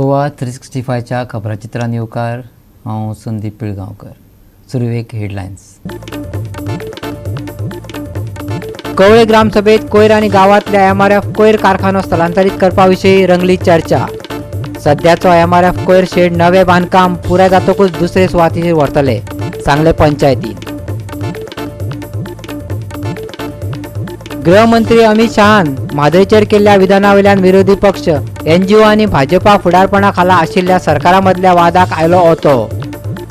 गोवा 365च्या खबराचित्रान येवकार. हांव संदीप पिळगांवकर. सुरवेक हेडलायन्स. कवळे ग्रामसभेत कोयर आनी गांवांतल्या एमआरएफ कोयर कारखानो स्थलांतरीत करपा विशीं रंगली चर्चा. सद्याचो एमआरएफ कोयर शेड नवे बांदकाम पुराय जातकूच दुसरे सुवातेचेर व्हरतले, सांगले पंचायतीन. गृहमंत्री अमित शहान म्हादयचेर केल्ल्या विधानावेल्यान विरोधी पक्ष एनजीओ आनी भाजपा फुडारपणा खाला आशिल्ल्या सरकारा मदल्या वादाक आयलो ओतो.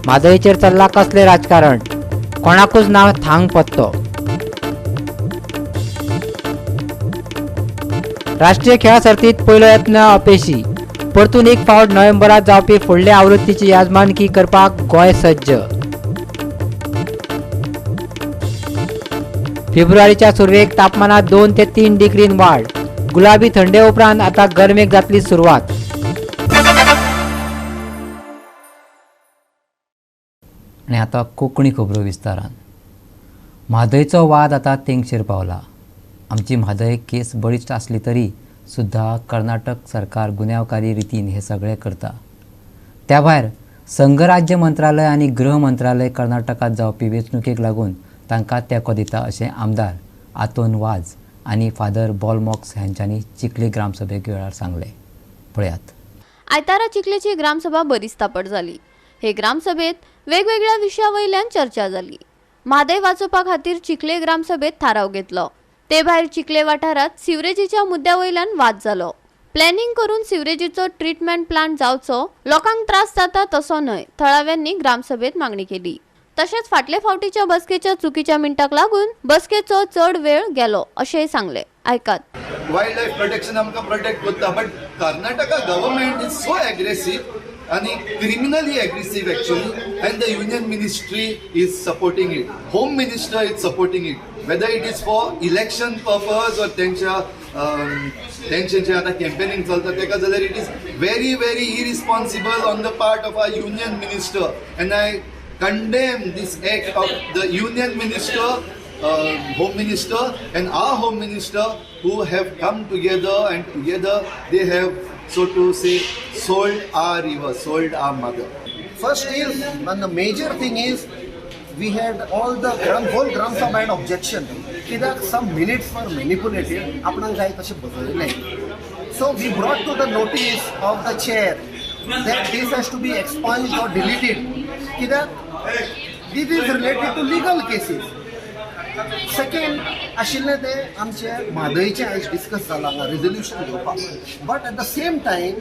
म्हादयचेर चल्ला कसलें राजकारण, कोणाकूच ना थांग पत्तो. राष्ट्रीय खेळा सर्तीत पयलो यत्न अपेशी. परतून एक फावट नोव्हेंबरात जावपी फुडल्या आवृत्तीची येजमानकी करपाक गोंय सज्ज. फेब्रुवारीच्या सुरवेक तापमानात 2 ते 3 डिग्रीन वाढ. गुलाबी थंडे उपरांत आता गरमेक जातली सुरवात. आनी आतां कोंकणी खबरो विस्तारान. म्हादयचो वाद आतां तेंगशेर पावला. आमची म्हादय केस बळिश्ट आसली तरी सुद्दां कर्नाटक सरकार गुन्यांवकारी रितीन हे सगळें करता. त्या भायर संघराज्य मंत्रालय आनी गृह मंत्रालय कर्नाटकांत जावपी वेंचणुकेक लागून तांकां तेंको दिता अशें आमदार आतोन वाज आनी फादर बॉलमॉक्स हांच्यांनी चिखली ग्रामसभे वेळार सांगलें. पळयात. आयतारा चिखलेची ग्रामसभा बरीच तापट जाली. हे ग्रामसभेत वेगवेगळ्या विशया वयल्यान चर्चा जाली. म्हादय वाचोवपा खातीर चिखले ग्रामसभेत थाराव घेतलो. ते भायर चिखले वाठारात सिवरेजीच्या मुद्द्या वयल्यान वाद जालो. प्लॅनिंग करून सिवरेजीचो ट्रिटमेंट प्लांट जावचो, लोकांक त्रास जाता तसो न्हय, थळाव्यांनी ग्रामसभेत मागणी केली. तशेंच फाटले फावटीच्या बसकेच्या चुकीच्या मिनटाक लागून बसकेचो चड वेळ गेलो अशेंय सांगले. आयकात. वायल्ड लायफ प्रोटेक्शन आमकां प्रोटेक्ट करता, but Karnataka government is so aggressive आनी criminally aggressive actually, and the union ministry is supporting it, home minister is supporting it, whether it is for election purpose or तेंच्या तेंचें जें आतां campaigning चलता तेका जाल्यार it is very very irresponsible on the part of our union minister, and I condemn this act of the union minister, home minister and our home minister who have come together and together they have, so to say, sold our river, sold our mother. First is, and the major thing is, we had all the whole Gram Sabha had objection. कित्याक some minutes were manipulated, आपणाक जाय तशें बदललें. So we brought to the notice of the chair that this has to be expunged or deleted. कित्याक this is related to legal cases. Second आशिल्लें तें आमचें म्हादयचें आयज डिस्कस जालां हांगा रेजोल्युशन घेवपाक. But at the same time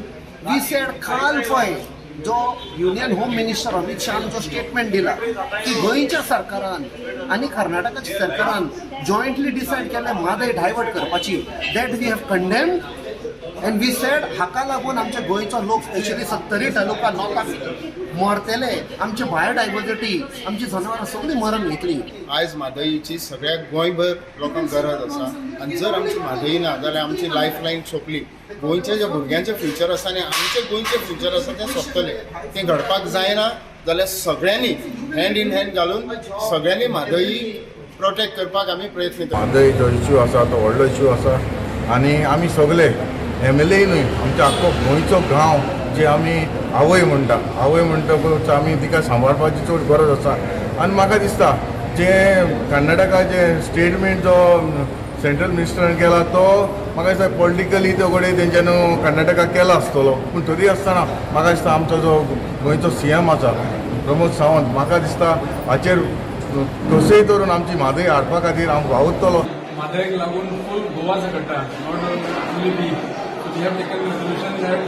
we said काल पळय जो युनियन होम मिनिस्टर अमित शहान जो स्टेटमेंट दिला की गोंयच्या सरकारान आनी कर्नाटकाच्या सरकारान जॉयंटली डिसायड केलें म्हादय डायवर्ट करपाची, that we have condemned and we said हाका लागून आमच्या गोंयचो लोक स्पेशली सत्तरी तालुका लोकांक मरतले, आमचे बायोडायवर्सिटी, आमची जनावरां सगळीं मरण घेतली. आयज म्हादयची सगळ्या गोंयभर लोकांक गरज आसा आनी जर आमची म्हादय ना जाल्यार आमची लायफ लायन सोंपली. गोंयच्या ज्या भुरग्यांचें फ्युचर आसा आनी आमचें गोंयचें फ्युचर आसा तें सोंपतलें. तें घडपाक जायना जाल्यार सगळ्यांनी हँड इन हँड घालून सगळ्यांनी म्हादय प्रोटेक्ट करपाक आमी प्रयत्न करता. म्हादय जो इश्यू आसा तो व्हडलो इश्यू आसा आनी आमी सगळे एमएलए न्हय, आमच्या आख्खो गोंयचो गांव जे आमी आवय म्हणटा, आवय म्हणटकूच आमी तिका सांबाळपाची चड गरज आसा. आनी म्हाका दिसता जे कर्नाटकाचे स्टेटमेंट जो सेंट्रल मिनिस्टरान केला तो म्हाका दिसता पॉलिटिकली तो कडेन तेंच्यांनी कर्नाटकाक केला आसतलो, पूण तरी आसतना म्हाका दिसता आमचो जो गोंयचो सीएम आसा प्रमोद सावंत, म्हाका दिसता हाचेर कसोय धरून आमची म्हादय हाडपा खातीर हांव वावुरतलो. म्हादयक लागून फूल Goa झगडटा, not only we. We have taken resolution that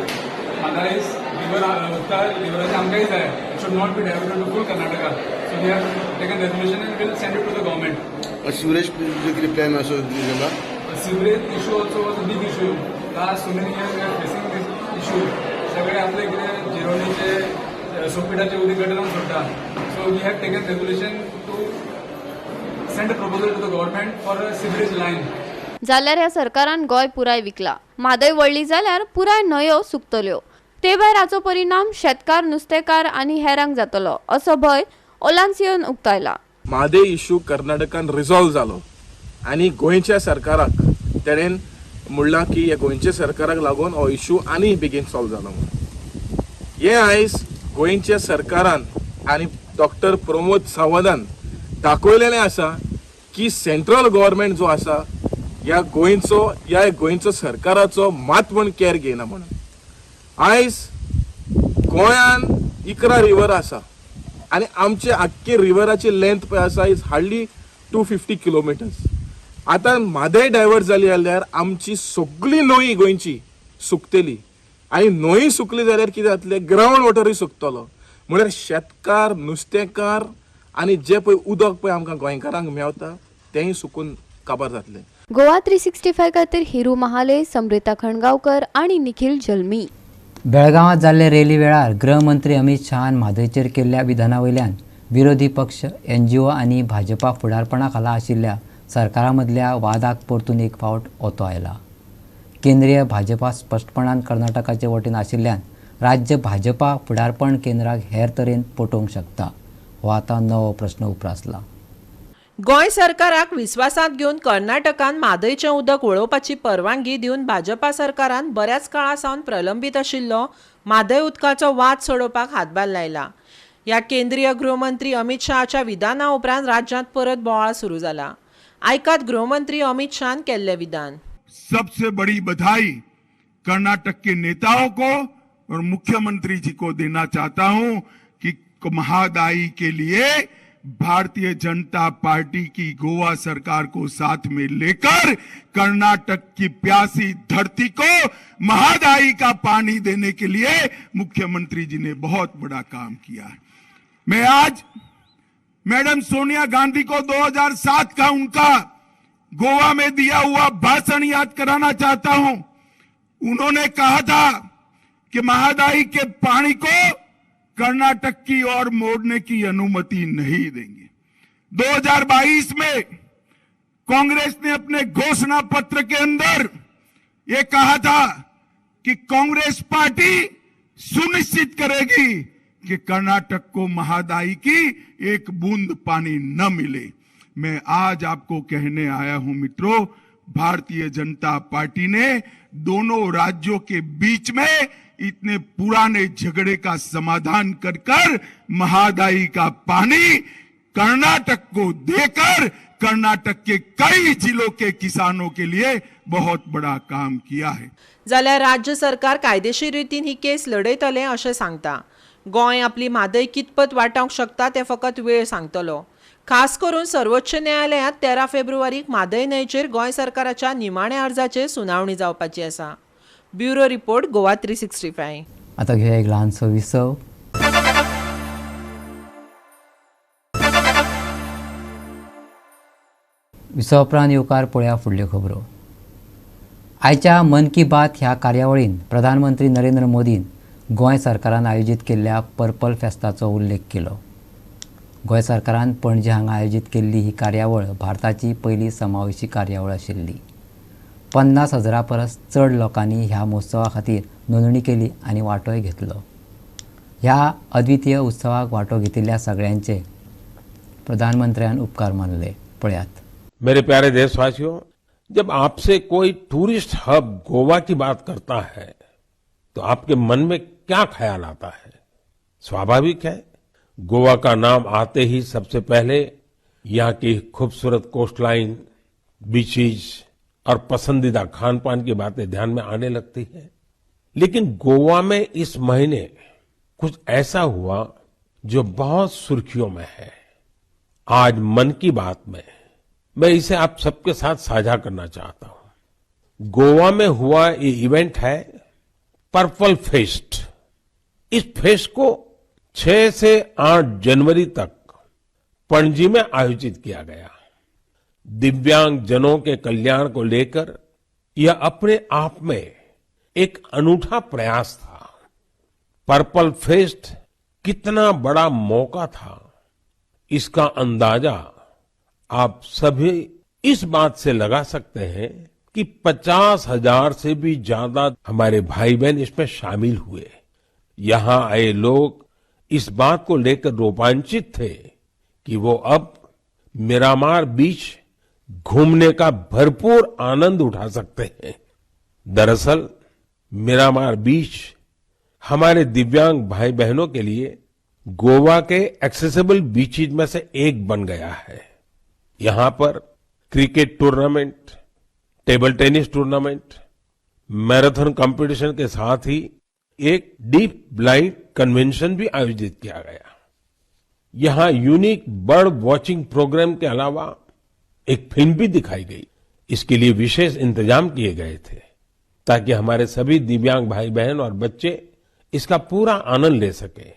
Mhadei is river, उदका रिवराचे आमकांय जाय, it should not be diverted to full Karnataka. So we have taken resolution and will send it to the government. Sewerage कितें plan असो केला? Sewerage issue also was a big issue. Last so many years we are facing this issue. सगळे आपले कितें जिरोणीचे सोपिटाचे उदीक गटरान सोडटा. So we have taken resolution to send a proposal to the government for a sewerage line. जाल्यार ह्या सरकारान गोंय पुराय विकला. म्हादय वळ्ळी जाल्यार पुराय न्हंयो सुकतल्यो. ते भायर हाचो परिणाम शेतकार, नुस्तेकार आनी हेरांक जातलो असो भंय ओलान्सियोन उक्तायला. म्हादय इश्यू कर्नाटकान रिजॉल्व जालो आनी गोंयच्या सरकाराक तेणेन म्हणलां की ह्या गोंयच्या सरकाराक लागून हो इश्यू आनी बेगीन सॉल्व जालो म्हणून. हें आयज गोंयच्या सरकारान आनी डॉक्टर प्रमोद सावंतान दाखयलेलें आसा की सेंट्रल गव्हर्मेंट जो आसा ह्या गोंयचो सरकाराचो मात म्हण केअर घेयना म्हणून. आयज गोंयान 11 रिवर आसा आनी आमचे आख्खे रिवराची लेंथ पळय आसा is hardly 250 kilometres. आतां म्हादय डायवर्ट जाली जाल्यार आमची सगळी न्हंय गोंयची सुकतली आनी न्हंय सुकली जाल्यार कितें जातलें, ग्रावंड वॉटरूय सुकतलो. म्हळ्यार शेतकार, नुस्तेकार आनी जे पळय उदक पळय आमकां गोंयकारांक मेवता तेंय सुकून काबार जातलें. गोवा 365 खातीर हिरू महाले, समृता खणगांवकर आनी निखिल जल्मी. बेळगांवांत जाल्ले रॅली वेळार गृहमंत्री अमित शहान म्हादयचेर केल्ल्या विधाना वयल्यान विरोधी पक्ष, एनजीओ आनी भाजपा फुडारपणा खाला आशिल्ल्या सरकारा मदल्या वादाक परतून एक फावट ओतो आयला. केंद्रीय भाजपा स्पश्टपणान कर्नाटकाचे वटेन आशिल्ल्यान राज्य भाजपा फुडारपण केंद्राक हेर तरेन पटोवंक शकता हो आतां नवो प्रस्न उप्रासला. गोंय सरकाराक विस्वासांत घेवन कर्नाटकान म्हादयचें उदक वळोवपाची परवानगी दिवन भाजपा सरकारान बऱ्याच काळा सावन प्रलंबीत आशिल्लो म्हादय उदकाचो वाद सोडोवपाक हातभार लायला. ह्या केंद्रीय गृहमंत्री अमित शहाच्या विधाना उपरांत राज्यांत परत बोवाळ सुरू जाला. आयकात गृहमंत्री अमित शहान केल्लें विधान. सबसे बड़ी बधाई कर्नाटक के नेताओं को और मुख्यमंत्री जी को देना चाहता हूं कि महादाई के लिए भारतीय जनता पार्टी की गोवा सरकार को साथ में लेकर कर्नाटक की प्यासी धरती को महादाई का पानी देने के लिए मुख्यमंत्री जी ने बहुत बड़ा काम किया है। मैं आज मैडम सोनिया गांधी को 2007 का उनका गोवा में दिया हुआ भाषण याद कराना चाहता हूं। उन्होंने कहा था कि महादाई के पानी को कर्नाटक की ओर मोड़ने की अनुमति नहीं देंगे। 2022 में कांग्रेस ने अपने घोषणा पत्र के अंदर यह कहा था कि कांग्रेस पार्टी सुनिश्चित करेगी कि कर्नाटक को महादाई की एक बूंद पानी न मिले। मैं आज आपको कहने आया हूं मित्रों, भारतीय जनता पार्टी ने दोनों राज्यों के बीच में इतने पुराने झगड़े का समाधान कर कर महादाई का पानी कर्नाटक को देकर कर्नाटक के कई जिलों के किसानों के लिए बहुत बड़ा काम किया है। जाल्यार राज्य सरकार कायदेशीर रितीन ही केस लढयतले अशें सांगता. गोंय आपली म्हादय कितपत वाटावंक शकता तें फकत वेळ सांगतलो. खास करून सर्वोच्च न्यायालयांत 13 फेब्रुवारीक म्हादय न्हंयचेर गोंय सरकाराच्या निमाण्या अर्जाचेर सुनावणी जावपाची आसा. Bureau report, Goa 365. आतां घेवया एक ल्हानसो विसव. विसव उपरांत येवकार पळया फुडल्यो खबरो. आयच्या मन की बात ह्या कार्यावळीन प्रधानमंत्री नरेंद्र मोदीन गोंय सरकारान आयोजीत केल्ल्या पर्पल फेस्ताचो उल्लेख केलो. गोंय सरकारान पणजे हांगा आयोजीत केल्ली ही कार्यावळ भारताची पयली समावेशी कार्यावळ आशिल्ली. 50,000 परस चड लोकांनी ह्या महोत्सवा खातीर नोंदणी केली आनी वांटोय घेतलो. ह्या अद्वितीय उत्सवाक वांटो घेतिल्ल्या सगळ्यांचे प्रधानमंत्र्यान उपकार मानले. पळयात. मेरे प्यारे देशवासियों, जब आपसे कोई टूरिस्ट हब गोवा की बात करता है तो आपके मन में क्या ख्याल आता है? स्वाभाविक है, गोवा का नाम आते ही सबसे पहले यहाँ की खूबसूरत कोस्टलाइन, बीचेज और पसंदीदा खान पान की बातें ध्यान में आने लगती है। लेकिन गोवा में इस महीने कुछ ऐसा हुआ जो बहुत सुर्खियों में है। आज मन की बात में मैं इसे आप सबके साथ साझा करना चाहता हूं। गोवा में हुआ ये इवेंट है पर्पल फेस्ट। इस फेस्ट को 6 से 8 जनवरी तक पणजी में आयोजित किया गया। दिव्यांग जनों के कल्याण को लेकर यह अपने आप में एक अनूठा प्रयास था। पर्पल फेस्ट कितना बड़ा मौका था, इसका अंदाजा आप सभी इस बात से लगा सकते हैं कि 50,000 से भी ज्यादा हमारे भाई बहन इसमें शामिल हुए। यहां आए लोग इस बात को लेकर रोमांचित थे कि वो अब मिरामार बीच घूमने का भरपूर आनंद उठा सकते हैं। दरअसल मिरामार बीच हमारे दिव्यांग भाई बहनों के लिए गोवा के एक्सेसिबल बीचेज में से एक बन गया है। यहां पर cricket tournament, table tennis tournament, marathon competition K साथ ही एक डीप ब्लाइंड कन्वेंशन भी आयोजित किया गया। यहां यूनिक बर्ड वॉचिंग प्रोग्राम के अलावा एक फिल्म भी दिखाई गई। इसके लिए विशेष इंतजाम किए गए थे ताकि हमारे सभी दिव्यांग भाई बहन और बच्चे इसका पूरा आनंद ले सके।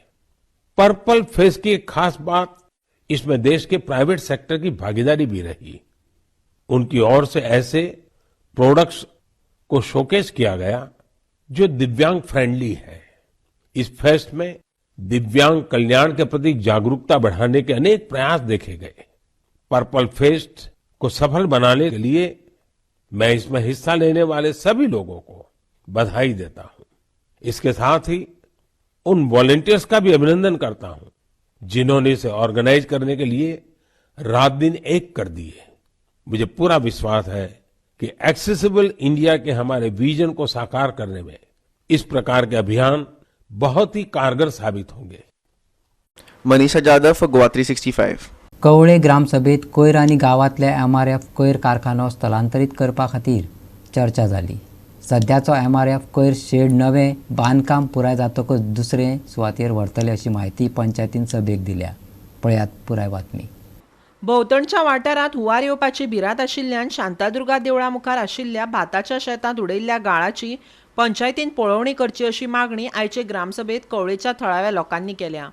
पर्पल फेस की एक खास बात, इसमें देश के प्राइवेट सेक्टर की भागीदारी भी रही। उनकी ओर से ऐसे प्रोडक्ट्स को शोकेस किया गया जो दिव्यांग फ्रेंडली है। इस फेस्ट में दिव्यांग कल्याण के प्रति जागरूकता बढ़ाने के अनेक प्रयास देखे गए। पर्पल फेस्ट को सफल बनाने के लिए मैं इसमें हिस्सा लेने वाले सभी लोगों को बधाई देता हूं। इसके साथ ही उन वॉलंटियर्स का भी अभिनंदन करता हूं जिन्होंने इसे ऑर्गेनाइज करने के लिए रात दिन एक कर दिए। मुझे पूरा विश्वास है कि एक्सेसिबल इंडिया के हमारे विजन को साकार करने में इस प्रकार के अभियान बहुत ही कारगर साबित होंगे। मनीषा जाधव फॉर गोवा 365। कवळे ग्रामसभेत कोयर आनी गांवांतल्या एमआरएफ कोयर कारखानो स्थलांतरीत करपा खातीर चर्चा जाली। सद्याचो एमआरएफ कोयर शेड नवें बांदकाम पुराय जातकच दुसरे सुवातेर व्हरतले अशी म्हायती पंचायतीन सभेक दिल्या। पळयात पुराय बातमी। भोंवतणच्या वाठारांत हुंवार येवपाची भिरांत आशिल्ल्यान शांतादुर्गा देवळा मुखार आशिल्ल्या भाताच्या शेतांत उडयल्ल्या गाळाची पंचायतीन पळोवणी करची अशी मागणी आयचे ग्रामसभेत कवळेच्या थळाव्या लोकांनी केल्या।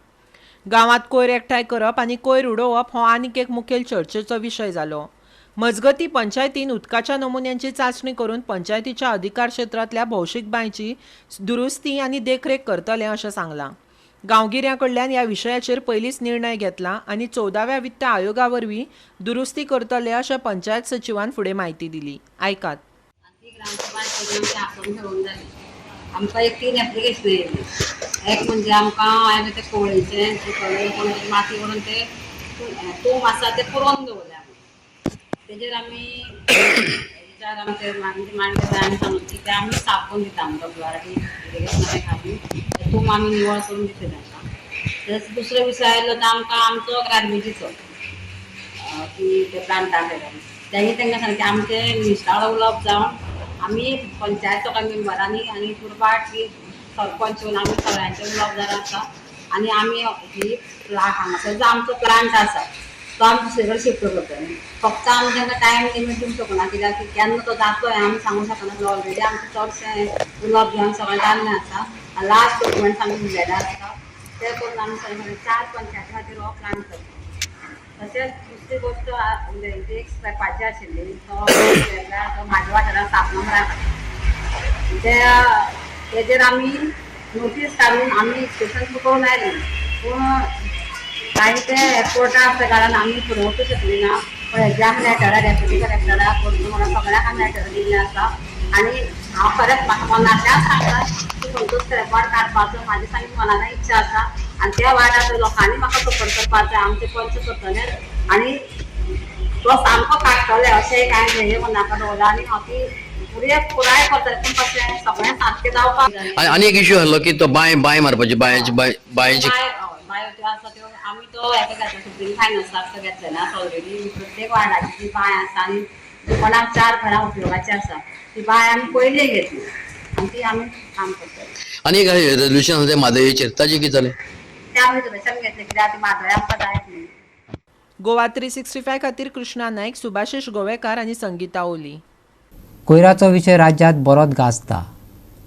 गांवांत कोयर एकठांय करप आनी कोयर उडोवप हो आनीक एक मुखेल चर्चेचो विशय जालो। मजगती पंचायतीन उदकाच्या नमुन्यांची चांचणी करून पंचायतीच्या अधिकार क्षेत्रांतल्या भौशीक बांयची दुरुस्ती आनी देखरेख करतले अशें सांगलां। गांवगिऱ्यां कडल्यान ह्या विशयाचेर पयलींच निर्णय घेतला आनी 14व्या वित्त आयोगा वरवीं दुरुस्ती करतले अशें पंचायत सचिवान फुडें म्हायती दिली। आयकात। आमकां एक 3 एप्लिकेशन येयली। एक म्हणजे आमकां हांवें ते कोळीचें माती करून ते तूम आसा ते पुरोवन दवरले आमी। तेजेर आमी विचार आमचे मांडले आमी सांगले की ते आमी साफ करून दिता आमकां इरिगेशनाक घालून तूम आमी निवळ करून दिता तांकां। तशेंच दुसरो विशय आयलो तो आमकां आमचो गार्बेजीचो की ते प्लांटा कडल्यान तेणी तांकां सांगलें की आमचें मिनिस्टरा उलोवप जावन आमी पंचायत सगळ्या मेंबरांनी आनी कुरबाट सरपंच येवन आमी सगळ्यांचें उलोवप जालें आसा आनी आमी ही हांगासर जो आमचो प्लांट आसा तो आमी दुसरे कडेन शिफ्ट करतले। फक्त आमी तांकां टायम लिमीट दिवंक शकना कित्याक की केन्ना तो जातलो हें आमी सांगूंक शकना। ऑलरेडी आमचें चडशें उलोवप घेवन सगळें जाल्लें आसा। लास्ट डॉक्युमेंट्स आमी दिलेले आसा ते करून आमी सगळे 4 पंचायती खातीर हो प्लांट करता। तशेंच दुसरी गोश्ट एक स्क्रॅपाची आशिल्ली तो म्हाज्या वाठारांत 7 नंबराक तेजेर आमी नोटीस काडून आमी स्टेशन करून आयली पूण कांय ते एअरपोर्टार आसल्या कारणान आमी फुडें वचूंक शकली ना। पूण हेजे आमी लेटरां डेप्युटी कलेक्टराक म्हणून सगळ्यांक आमी लेटर दिल्ले आसा आनी हांव खरेंच म्हाका मनांतल्यान सांगता की खंयचो स्क्रॅप काडपाचो म्हाजी सामकी मनांतल्यान इच्छा आसा आनी त्या वाठारांत लोकांनी म्हाका सपोर्ट करपाक जाय। आमचे पंच करतले आनी तो सामको काडटले अशें कांय ध्येय मनाक दवरलां आनी हांव ती पुराय करतलें पूण कशें सगळें सारकें जावपाक। आनी एक इश्यू आसलो की तो बांय बांय मारपाची बांयची बांयची बांयो त्यो आसा त्यो आमी तो हेका घेतला सुप्रीम फायनान्साक घेतलेले आसा ऑलरेडी। प्रत्येक वार्डाची जी बांय आसा आनी कोणाक 4 घरां उपयोगाची आसा ती बांय आमी पयलीं घेतली आनी ती आमी काम करतले। आनी एक रेजोल्युशन आसा तें म्हादयचेर ताजें कितें जालें? तें आमी रेजोल्युशन घेतलें कित्याक ती म्हादय आमकां जाय न्ही। गोवा 365 खातीर कृष्णा नायक, सुभाषिश गोवेकार आनी संगीता ओली। कोयराचो विशय राज्यांत बरोच गाजता।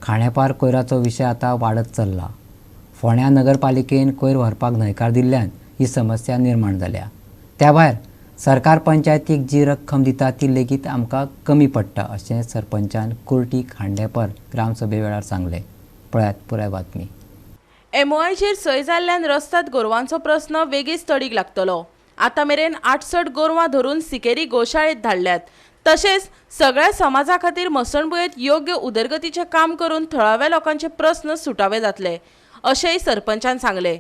खांडेपार कोयराचो विशय आतां वाडत चल्ला। फोंड्या नगरपालिकेन कोयर व्हरपाक न्हयकार दिल्ल्यान ही समस्या निर्माण जाल्या। त्या भायर सरकार पंचायतीक जी रक्कम दिता ती लेगीत आमकां कमी पडटा अशें सरपंचान कुर्टी खांडेपार ग्रामसभे वेळार सांगलें। पळयात पुराय बातमी। एमओआयचेर सय जाल्ल्यान रस्त्यात गोरवांचो प्रस्न वेगीच तडीक लागतलो। आतां मेरेन 68 गोरवां धरून सिकेरी गोशाळेत धाडल्यात। तशेंच सगळ्या समाजा खातीर मसणभुंयेत योग्य उदरगतीचें काम करून थळाव्या लोकांचे प्रस्न सुटावे जातले अशेंय सरपंचान सांगलें।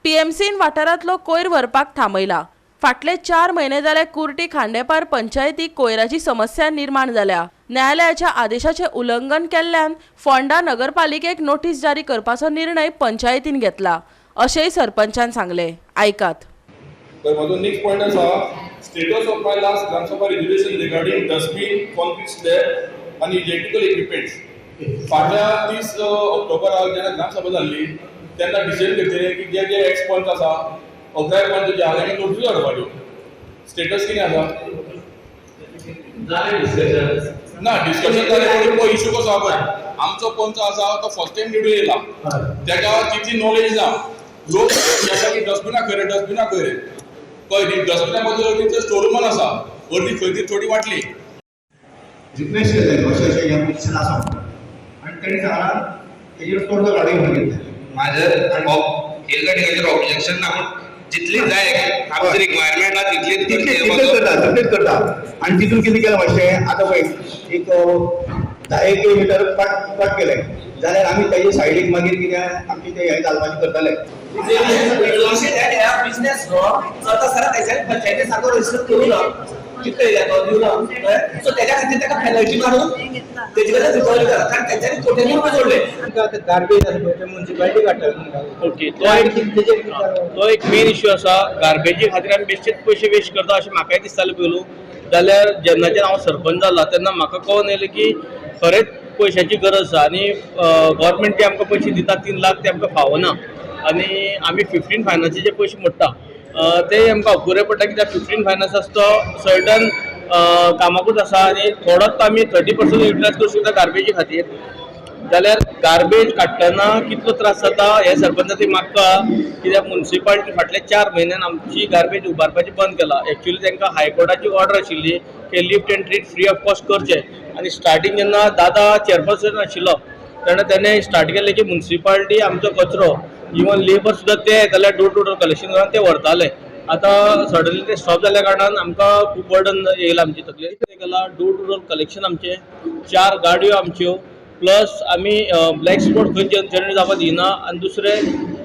पीएमसीन वाठारांतलो कोयर व्हरपाक थांबयला। फाटले 4 म्हयने जाले कुर्टी खांडेपार पंचायतीक कोयराची समस्या निर्माण जाल्या. न्यायालयाच्या आदेशाचे उल्लंघन केल्ल्यान फोंडा नगरपालिकेक नोटीस जारी करपाचो निर्णय पंचायतीन घेतला अशेंय सरपंचान सांगले. आयकात. म्हजो नेक्स्ट पॉयंट आसा status of my last gram sabha resolution regarding dustbin, concrete slab आनी इलेक्ट्रिकल इक्विपमेंट्स. फाटल्या 30 ऑक्टोबराक जेन्ना ग्रामसभा जाल्ली तेन्ना डिसिजन घेतलें की जे जे एक्स पंच आसा 11 पंच जे आहा तांकां नोटीस धाडपाच्यो. स्टेटस कितें आसा? ना डिस्कशन जालें पूण इशू कसो आहा पळय, आमचो पंच आसा तो फर्स्ट टायम निवडून येयला, ताका तितली नॉलेज ना. लोक आसा की डस्टबिना खंय रे, डस्टबिना खंय रे, कळ्ळें? डस्टबिना बद्दल अर्दी स्टोर रुमान आसा, अर्दी खंय ती थोडी वांटली. रिक्वेस्ट केलें अशें अशें ह्या पोजिशन आसा म्हणून आनी तेणी सांगलां तेजेर तोडगो काडूया म्हणून. म्हाजें हेल कटिंगाचेर ऑब्जेक्शन ना, पूण जितली जाय आमची रिक्वायरमेंट आहा तितलीच करता, तितलीच करता. आनी तितून कितें केलां मातशें आतां पळय एक 10 किलोमिटर कट केलें जाल्यार आमी तेजे सायडीक मागीर कितें आमचें तें हें घालपाचें करताले. बिजनेस हो चलता आसतना तेच्यानी पंचायती सारको रजिस्टर करूं ना, कितें तो दिवना, सो तेच्या खातीर ताका पेनल्टी मारून तेजे कडल्यान रिकवरी करा, कारण तेंच्यांनी कोट्यांनी रुपया जोडले. गार्बेज आसा पळय ते मुन्सिपालिटी काडटा. ओके, तो एक मेन इश्यू आसा. गार्बेजी खातीर आमी बेश्टेच पयशे वेस्ट करता अशें म्हाकाय दिसतालें पयलू. जाल्यार जेन्नाच्यान हांव सरपंच जाला तेन्ना म्हाका कळोन येयलें की खरेंच पयशांची गरज आसा आनी गव्हर्मेंट जे आमकां पयशे दिता 3 लाख ते आमकां फावना आनी आमी 15 फायनान्सीचे जे पयशे मोडटा ते आमकां अपुरे पडटा, कित्याक 15 फायनान्स आसा तो सर्टन कामाकूच आसा आनी थोडोच आमी 30% युटिलायज करूं शकता गार्बेजी खातीर. जाल्यार गार्बेज काडटना कितलो त्रास जाता हें सरपंचाक म्हाका कित्याक मुन्सिपालिटी फाटल्या 4 म्हयन्यान आमची गार्बेज उबारपाची बंद केला. एक्चुअली तांकां हायकोर्टाची ऑर्डर आशिल्ली की lift and treat free of cost करचें आनी स्टार्टींग जेन्ना दादा चेअरपर्सन आशिल्लो तेन्ना तेणें स्टार्ट केलें की मुन्सिपालिटी आमचो कचरो इवन लेबर सुद्दां ते येताले डोर टू डोर कलेक्शन करून ते व्हरताले. आतां सडनली ते स्टॉप जाल्ल्या कारणान आमकां खूब बर्डन येयलां आमचे तकलेर. कितें केलां, डोर टू डोर कलेक्शन आमचें 4 गाडयो आमच्यो, प्लस आमी ब्लॅक स्पॉट खंय जनरेट जावपाक दिना आनी दुसरें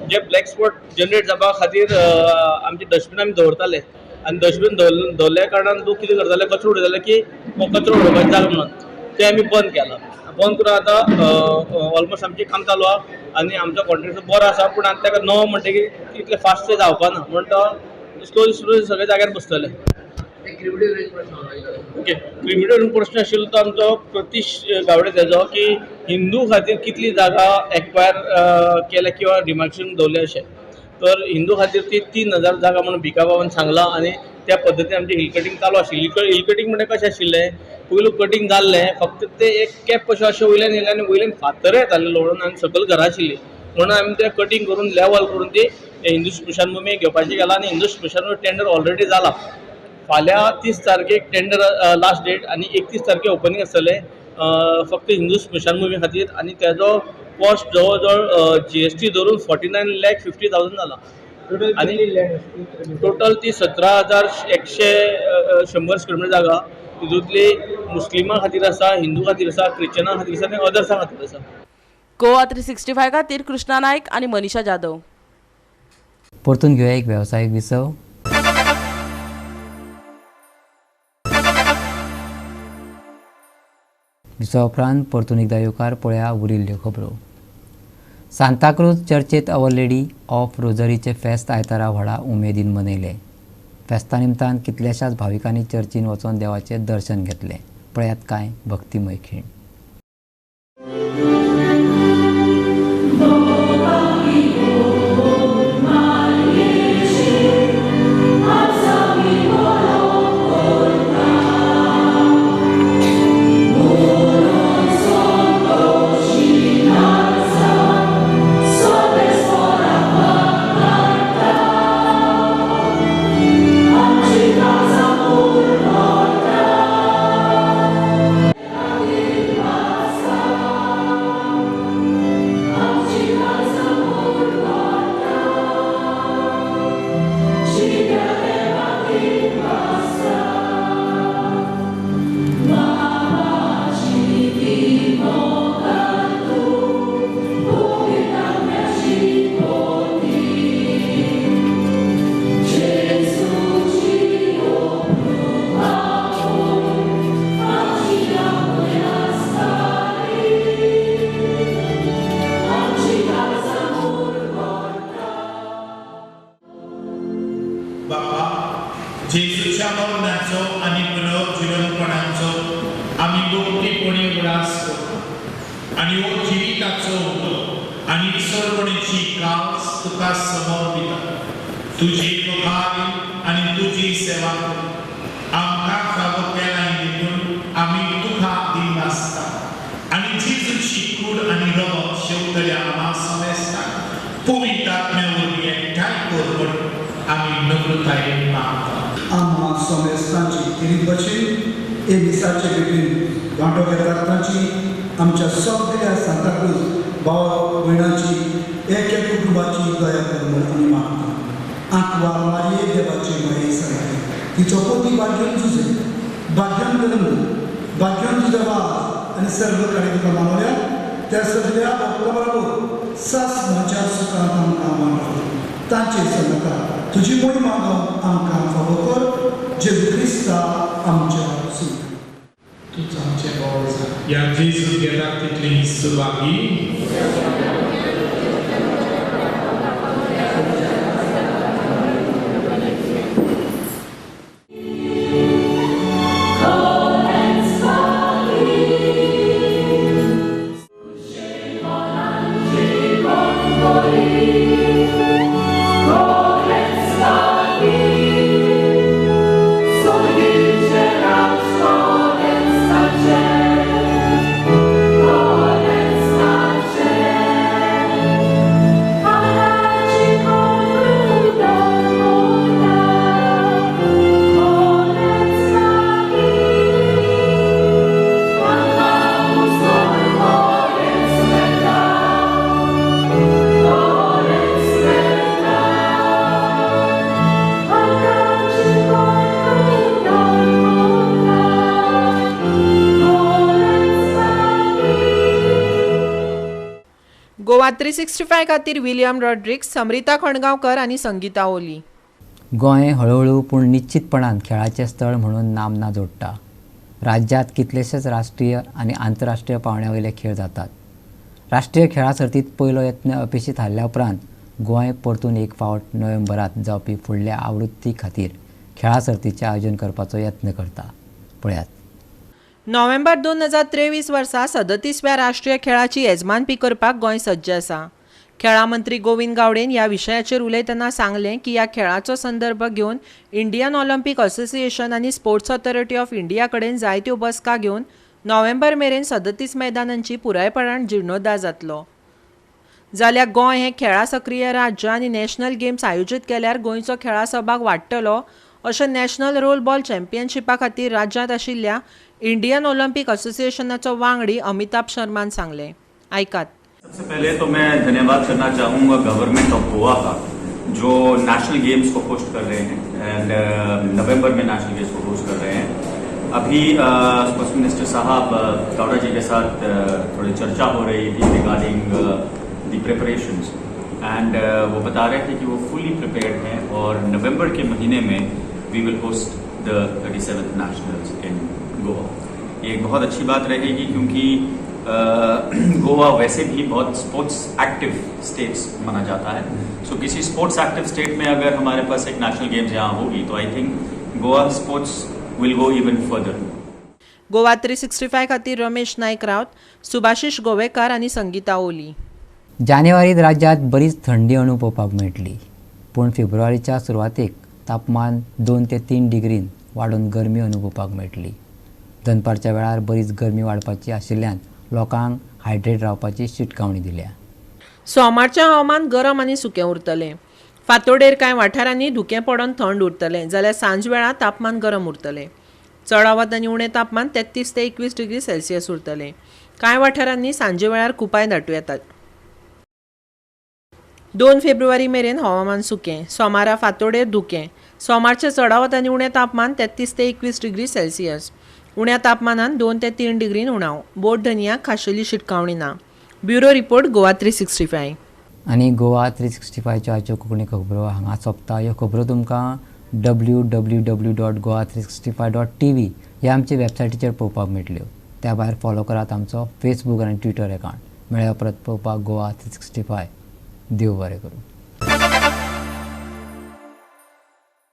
जे ब्लॅक स्पॉट जनरेट जावपा खातीर आमचे डस्टबीन आमी दवरताले आनी डस्टबीन दवरल्या कारणान लोक कितें करताले, कचरो उडयताले की कचरो उडोवपाक जालो म्हणून, तें आमी बंद केलां. बंद करून आतां ऑलमोस्ट आमचें काम चालू आहा आनी आमचो कॉन्ट्रेक्टर बरो आसा, पूण आतां ताका नवो म्हणटकीर इतलें फास्ट जावपा ना, म्हण तो स्लो स्लो सगळे जाग्यार बसतले. ओके, क्रिमिनल प्रश्न आशिल्लो तो आमचो प्रतीश गावडे तेजो की हिंदू खातीर कितली जागा एक्वायर केल्या किंवा डिमार्केशन दवरले अशें. तर हिंदू खातीर ती 3000 जागा म्हणून भिका बाबान सांगलां आनी त्या पद्दतीन आमचें हिल कटींग चालू आशिल्ली. हिल कटींग म्हणल्यार कशें आशिल्लें, पयलू कटींग जाल्लें फक्त ते एक कॅप कशें अशें वयल्यान येयलें आनी वयल्यान फातर येताले लोळून आनी सकयल घरां आशिल्लीं, म्हणून आमी तें कटींग करून लेवल करून ती हिंदू स्मशानभुमी घेवपाची गेला आनी हिंदू स्मशानभुमी टेंडर ऑलरेडी जाला. फाल्यां 30 तारखेक टेंडर लास्ट डेट आनी 31 तारखेक ओपनींग आसतलें फक्त हिंदू स्मशानभुमी खातीर आनी तेजो कॉस्ट जवळ जवळ GST धरून 49,50,000 जाला आनी टोटल ती 17,100 स्क्वेअर मिटर जागा, तितूंतली मुस्लिमां खातीर आसा, हिंदू खातीर आसा, क्रिश्चना खातीर आसा आनी अदर्सां खातीर आसा. गोवा 365 खातीर कृष्णा नायक आनी मनीषा जाधव. परतून घेवया एक वेवसायीक विसव. विसवा उपरांत परतून एकदा येवकार पळया उरिल्ल्यो खबरो. सांताक्रूज चर्चेत our lady of रोजरीचें फेस्त आयतारा व्हडा उमेदीन मनयलें. फेस्ता निमतान कितल्याशाच भाविकांनी चर्चीन वचून देवाचें दर्शन घेतलें. पळयात कांय भक्तिमय खीण. Amen. जेजूच्या मरणाचो आनी पुनर्जिवनपणाचो आमी भक्तीपणी उगडास करता आनी हो जिविताचो उदक आनी विसरपणेची कास तुका समर्पिता. तुजी उपकार आनी तुजी सेवा करून आमकां फावो केलां देखून आमी तुका दिनासता आनी जेजूची कूड आनी रगत शेवटल्या आमा समेस्तांक पवित्र आत्म्या वरवीं एकठांय कर म्हूण आमी नम्रतायेन मागता. आम्हा समेस्तांची खेरीत भशेन हे मिसाचे भेटीन वांटो घेतात तांची आमच्या सगळ्या सांताक्रूज भाव भयणाची एक एक कुटुंबाची दया कर म्हूण आमी मागता. आंकवार मारये देवाची माये सारकी तिचो पती भाग्यान जुजे भाग्यान करून भाग्यान तुझा वास आनी सर्व काळी तुका मानवल्या त्या सगळ्या भक्ता बरोबर सास म्हज्या सुखांत आमकां मानवता तांचे संगता तुजी मोहिमा मागोवंक आमकां फावो कर जेजू क्रिस्ता आमच्या सुख. तूंच आमचें बळ जा. ह्या जेजू घेता तितली सुभागी गोवा 365 खातीर विलियम रॉड्रिक्स, समरिता खणगांवकर आनी संगीता ओली. गोंय हळुहळू पूण निश्चितपणान खेळाचें स्थळ म्हणून नामना जोडटा. राज्यांत कितलेशेच राष्ट्रीय आनी आंतरराष्ट्रीय पांवड्या वयले खेळ जातात. राष्ट्रीय खेळां सर्तींत पयलो यत्न अपेशी थारल्या उपरांत गोंय परतून एक फावट नोव्हेंबरांत जावपी फुडल्या आवृत्ती खातीर खेळां सर्तीचें आयोजन करपाचो यत्न करता. पळयात. नोव्हेंबर 2023 वर्सा 37व्या राष्ट्रीय खेळाची येजमानपी करपाक गोंय सज्ज आसा. खेळां मंत्री गोविंद गावडेन ह्या विशयाचेर उलयतना सांगलें की ह्या खेळाचो संदर्भ घेवन इंडियन ऑलिम्पीक असोसिएशन आनी स्पोर्ट्स ऑथॉरिटी ऑफ इंडिया कडेन जायत्यो बसका घेवन नोव्हेंबर मेरेन 37 मैदानांची पुरायपणान जिर्णोद्धार जातलो. जाल्यार गोंय हें खेळां सक्रीय राज्य आनी नॅशनल गेम्स आयोजीत केल्यार गोंयचो खेळां सहभाग वाडटलो अशें नॅशनल रोल बॉल चॅम्पियनशिपा खातीर राज्यांत आशिल्ल्या इंडियन ऑलिम्पिक असोसिएशनाचो वांगडी अमिताभ शर्मान सांगलें. आयकात. सबसे पहले तो मैं धन्यवाद करना चाहूँगा गवर्नमेंट ऑफ गोवा का, जो नेशनल गेम्स को होस्ट कर रहे हैं एंड नवंबर में नेशनल गेम्स को होस्ट कर रहे हैं. अभी स्पोर्ट्स मिनिस्टर साहब गावड़ा जी के साथ थोड़ी चर्चा हो रही थी रिगार्डिंग the preparations and वो बता रहे थे कि वो फुली प्रिपेयर्ड हैं और नवंबर के महीने में we will host the 37th nationals in Goa. ये एक बहुत अच्छी बात रहेगी क्योंकि गोवा वैसे भी बहुत स्पोर्ट्स एक्टिव स्टेट्स माना जाता है. सो किसी स्पोर्ट्स एक्टिव स्टेट में अगर हमारे पास एक नेशनल गेम्स यहाँ होगी तो I think Goa sports will go even further. Goa 365 खातीर रमेश नायक रावत, सुभाषिश गोवेकार आनी संगीता ओली. जानेवारीत राज्यांत बरीच थंडी अणभवपाक मेळटली, पूण फेब्रुवारीच्या सुरवातेक तापमान 2 ते 3 डिग्रीन वाडून गरमी अणभवपाक मेळटली. दनपारच्या वेळार बरीच गरमी वाडपाची आशिल्ल्यान लोकांक हायड्रेट रावपाची शिटकावणी दिल्या. सोमारचें हवामान गरम आनी सुकें उरतलें. फांतोडेर कांय वाठारांनी धुकें पडून थंड उरतलें, जाल्यार सांजवेळा तापमान गरम उरतलें. चडावत आनी उणें तापमान 33 ते 21 डिग्री सेल्सियस उरतलें. कांय वाठारांनी सांजे वेळार कुपाय दाटूं येतात. 2 फेब्रुवारी मेरेन हवामान सुकें. सोमारा फांतोडेर धुकें. सोमारचें चडावत आनी उणें तापमान 33 ते 21 डिग्री सेल्सियस. उण्या तापमानान 2 ते 3 डिग्रीन उणाव. बोट धनयाक खाशेली शिटकावणी ना. Bureau report, Goa 365. आनी गोवा 365च्यो आयच्यो कोंकणी खबरो हांगा सोंपता. ह्यो खबरो तुमकां www.goa365.tv ह्या आमच्या वेबसायटीचेर पळोवपाक मेळटल्यो. त्या भायर फॉलो करात आमचो फेसबूक आनी ट्विटर एकावंट. मेळ्या परत पळोवपाक गोवा 365. देव बरें करूं.